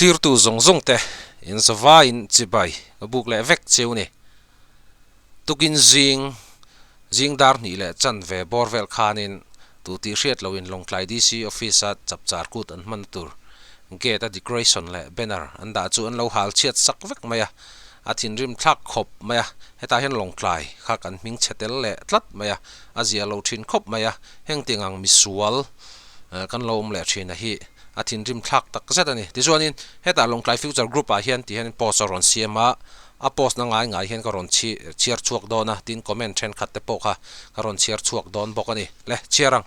Thlirtu zawng zawng te in zavaiin chibai ka buk leh vek cheu ni. Tukin zing, zing dar hnih leh chanve bawr vel khanin tu tih hriat loin Lawngtlai DC office a chapchar kut an hmanna tur gate a decoration leh banner an dah chu an lo hal chhiat sak vek mai a, a thinrim thlak khawp mai a, hetah hian Lawngtlai kha kan hming chhe tel leh tlat mai a, a zia lo thin khawp mai a, hengtiang ang misual kan lo awm leh thin a hi a thinrim thlak tak zet a ni. Tichuanin hetah Lawngtlai Future Group ah hian ti hian post a rawn siam a, A post na ngai ngai hian ka rawn chhiar chhuak dawn a, tin comment thenkhat te pawh kha ka rawn chhiar chhuak dawn bawk a ni. Le, chhiar ang.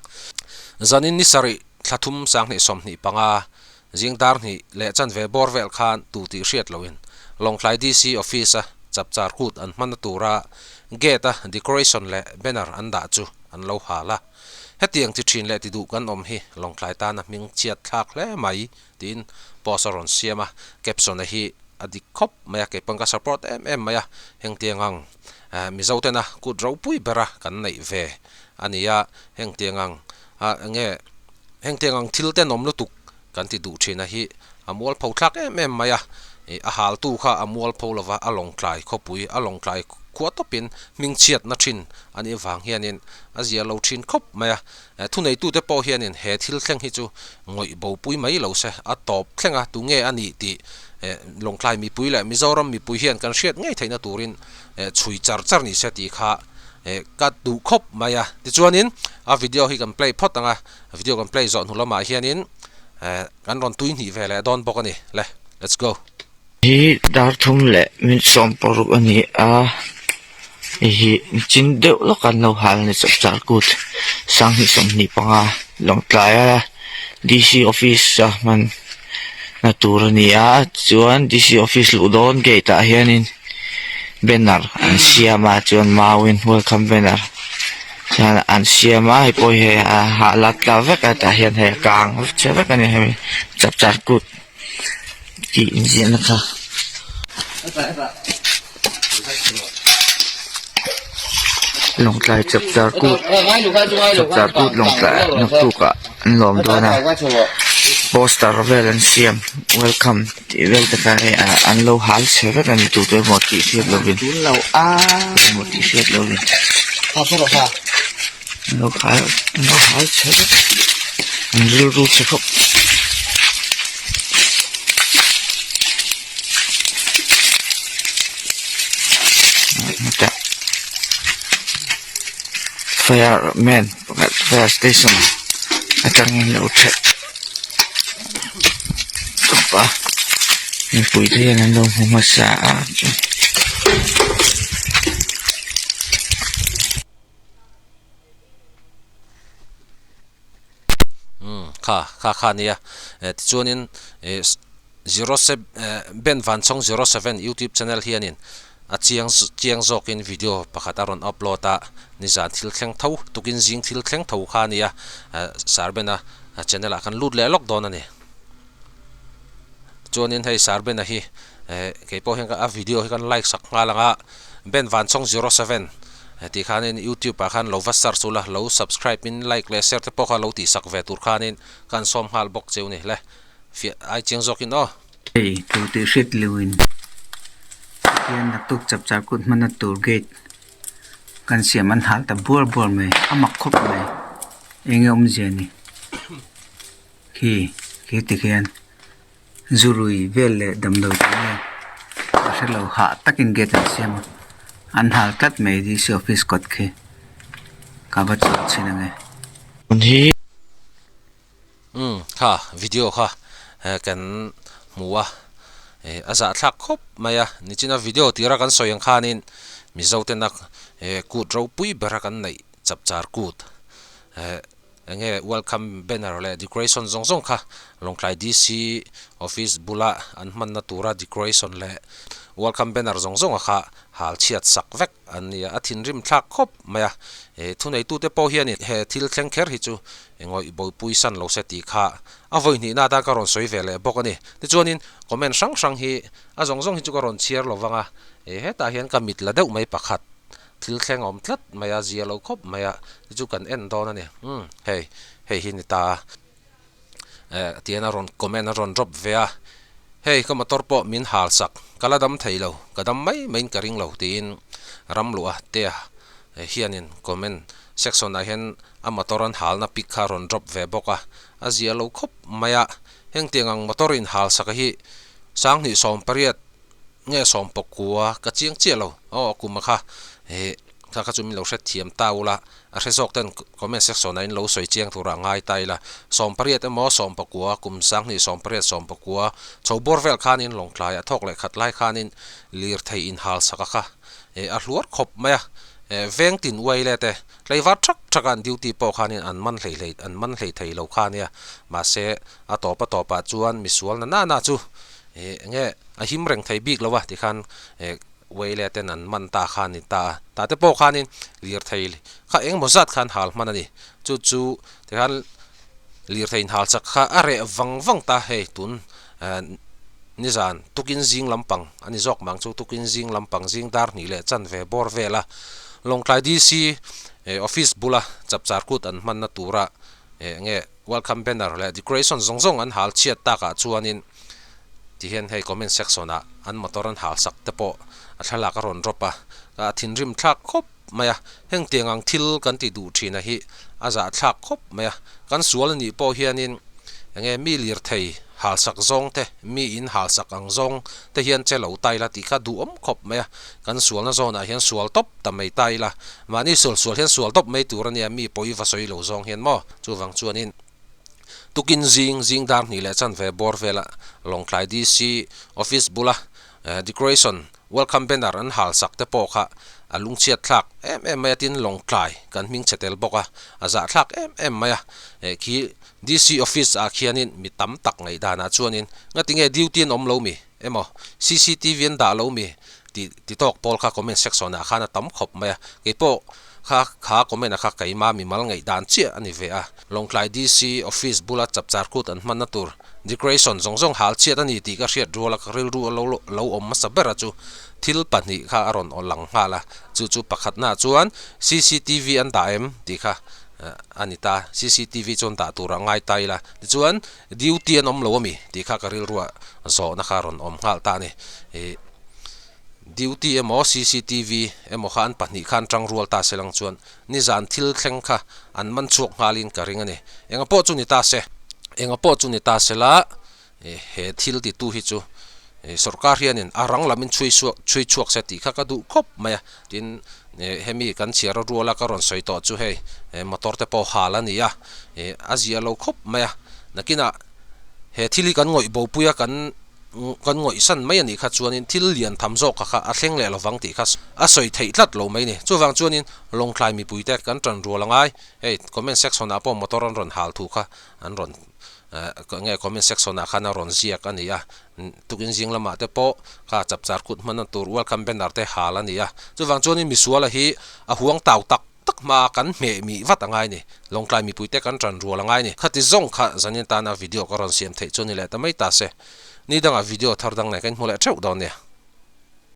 Zanin ni sarih thla thum sanghnih 25, zing dar hnih leh chanve bawr vel khan tu tih hriat loin Lawngtlai DC office a chapchar kut an hmanna tura gate a decoration leh banner an dah chu an lo hal a. Hetiang chi thin leh ti duh kan awm hi Lawngtlai tana hming chhiat thlak hle mai. Tiin post a rawn siam a, caption a hi a dik khawp mai a, kei pawn ka support em em mai a, hengtiang ang Mizo tena kut ropui bera kan neih ve a ni a, hengtiang ang enge hengtiang ang thil tenawm lutuk kan ti duh thin a hi a mualpho thlak em em mai a, a haltu kha a mualpho lova a lawngtlai khawpui a lawngtlai khua tawpin hmingchhiatna thin a nih vang hianin a zia lo thin khawp mai a. Thuneitute pawh hianin he thil thleng hi chu ngawih bopui mai lo se, a tawp thleng a, tunge a nih tih Lawngtlai mipui leh Mizoram mipui hian kan hriat ngei theihna turin chhui char char ni se tih kha ka duh khawp mai a. Tichuanin a video hi kan play phawt ang a, video kan play zawh hnu lamah hianin kan rawn tui hnih ve leh dawn bawk a ni. Le, let's go. Hi dar thum leh minute 16 a ni a. Hei hi chin deuh lawk an lo hal a ni chapchar kut sanghnih 25 Lawngtlai a D_C office a hman na tur a ni a chuan D_C office luh dawn gate ah hianin banner an siam a chuan mauin welcome banner chuan an siam a hei pawh hi hei a hah lat tla vek a tah hian hei a kang chhe vek a ni hemi chapchar kut tih inziahna kha. Lawngtlai chapchar kut chapchar kut lawngtlai naktuk ah an lawm dawn a poster vel an siam welcome tih vel te kha hei an lo hal chhe vek a ni tu te emaw tih hriat lovin emaw tih hriat lovin an lo hal an lo hal chhe vek an rilru chhe khawp. Fireman pakhat fire station atangin lo ṭhelh tawp a mipui te hian an lo hmu hmasa a. Umm kha kha kha nia tichuanin ih zero ben vanchhawng 07 youtube channel hianin a chiang chiang zawkin video pakhat a rawn upload a nizan thil thleng tho tukin zing thil thleng tho kha ania sarbena channel ah khan lut leh lawk dawn a ni chuanin hei sarbena hi keipawh hian a video hi kan like sak nghal ang a ben vanchhawng 07 tih khanin youtube ah khan lo va search ula lo subscribe in like leh share te pawh kha lo tih sak ve tur khanin kan sawm nghal bawk cheu ni le. Fiah ai chiang zawkin aw. Hei tur tih hriat loin hian naktuk chapchar kut hmana tur gate kan siam an hal ta buar buar mai a mak khawp mai eng nge awmzia ni khi khi tikhian zurui vel leh damdawi te nge ka hrelo hah takin gate an siam a an hal tlat mai D_C office kawt khi ka va chhuah chhin ange. Umm kha video kha kan hmu a eh a zahthlak khawp mai a nichina video tira kan sawi ang khanin Mizo tena eh kut ropui bera kan neih chapchar kut eh eng nge welcome banner leh decoration zawng zawng kha Lawngtlai DC office bula an hmanna tura decoration leh welcome banner zawng zawng a kha hal chhiat sak vek. An nia, a thinrim thlak khawp mai a. He thuneitute pawh hianin he thil thleng kher hi chu engawih bawipui san lo se tih kha a vawi hnihna atan ka rawn sawi ve leh bawk a ni. Tichuanin comment hrang hrang hi a zawng zawng hi chu ka rawn chhiar lo vang a, hetah hian ka mit la deuh mai pakhat thil thleng a awm tlat mai a, zia lo khawp mai a, chu chu kan en dawn a ni. Umm hei, hei hi ni ta a. Tihian a rawn comment a rawn drop ve a. Hei ka motor pawh min hal sak, ka la dam thei lo, ka dam mai maiin ka ring lo tiin Ramluah tea hianin comment section ah hian a motor an halna pic kha a rawn drop ve bawk a, a zia lo khawp mai a, hengtiang ang motor in hal sak hi 2018 nge 19 ka chiang chiah lo aw a kum a kha eh kha kha chu min lo hre thiam ta ula a hre zawk ten comment section ah in lo sawi chiang tur ah ngai ta ila 18 emaw 19 kum 2018 19 chho bawr vel khanin lawngtlai a thawk leh khat lai khanin lirthei in hal sak a kha eh a hluar khawp mai a eh veng tin uai le te Tlaivar thak thak a an duty pawh khanin an man hlei hlei an man hlei thei lo kha ania. Mahse, a tawp a tawpah chuan misual na na na chu ih enge a him reng thei bik lo a tikhan ih Wayle ten an man ta kha a ni ta a. Tah te pawh khanin lirthei kha engemaw zat khan hal hman a ni. Chu chu tikhan lirthei inhal chak kha a reh vang vang ta hei tun nizan tukin zing lampang a ni zawk mang chu tukin zing lampang zing dar hnih leh chanve bawr vel a Lawngtlai DC office bula chapchar kut an hmanna tura eng nge welcome banner leh decoration zawng zawng an hal chhiat takah chuanin tihian hei comment section ah an motor an hal sak te pawh a thlalak a rawn drop a a thinrim thlak khawp mai a hengtiang ang thil kan ti duh thin a hi a zahthlak khawp mai a kan sual anih pawh hianin enge mi lirthei halsak zawng te mi in halsak ang zawng te hian che lo ta ila tih kha duhawm khawp mai a kan sualna zawnah hian sual tawp ta mai ta ila mahni sual sual hian sual tawp mai tur ania mi pawi va sawi lo zawng hian maw chuvang chuanin tukin zing zing dar hnih leh chanve bawr vela Lawngtlai DC office bula decoration Welcome banner an hal sak te pawh kha a lungchhiat thlak em em mai a tin Lawngtlai kan hming chhe tel bawk a, a zah thlak em em mai a. Eh khi DC office ah khianin mi tam tak ngaihdanah chuanin ngatinge duty an awm lo mi emaw cctv an dah lo mi tih ti tawk pawl kha comment section ah khan a tam khawp mai a. Keipawh kha kha comment ah kha keima mimal ngaihdan chiah a ni ve a. Lawngtlai DC office bula chapchar kut an hmanna tur Decoration zawng zawng hal chhiat a ni tih ka hriat rual a, ka rilru a lo lo awm hmasa ber a chu thil pahnih kha a rawn aw lang nghal a, chu chu pakhatnaah chuan cctv an dah em tih kha a ni ta, cctv chuan dah tur a ngai ta ila, tichuan duty an awm lo a mi tih kha ka rilruah zawhna kha a rawn awm nghal ta a ni. Ih duty emaw cctv emaw kha an pahnih khan tang rual ta se lang chuan Nizan thil thleng kha an man chhuak nghalin ka ring a ni. Enga pawh chu ni ta se. Enga pawh chu ni ta se la, he thil titu hi chu sorkar hianin a rang lamin chhui chhuak chhui chhuak se tih kha ka duh khawp mai a. Tin, hemi kan chhiar a ruala ka rawn sawi tawh chu hei motor te pawh hal a ni a, a zia lo khawp mai a. Nakinah he thil hi kan ngawih bopui a kan. Kan ngawihsan mai a nih kha chuanin thil lian tham zawk kha kha a thleng leh lovang tih kha a sawi theih tlat lo mai ni. Chuvang chuanin Lawngtlai mipuite kan tan rual a ngai. Hei comment section ah pawh motor an rawn hal thu kha an rawn nge comment section ah khan a rawn ziak a ni a. Tukin zing lamah te pawh kha chapchar kut hmanna tur welcome banner te hal a ni a. Chuvang chuanin misuala hi a huang tau tak tak hma kan hmeh mih vat a ngai ni. Lawngtlai mipuite kan tan rual a ngai ni. Khati zawng kha zanin tana video ka rawn siam theih chu ni leh ta mai ta se. Ni dangah video thar dang nen kan hmu leh theuh dawn nia.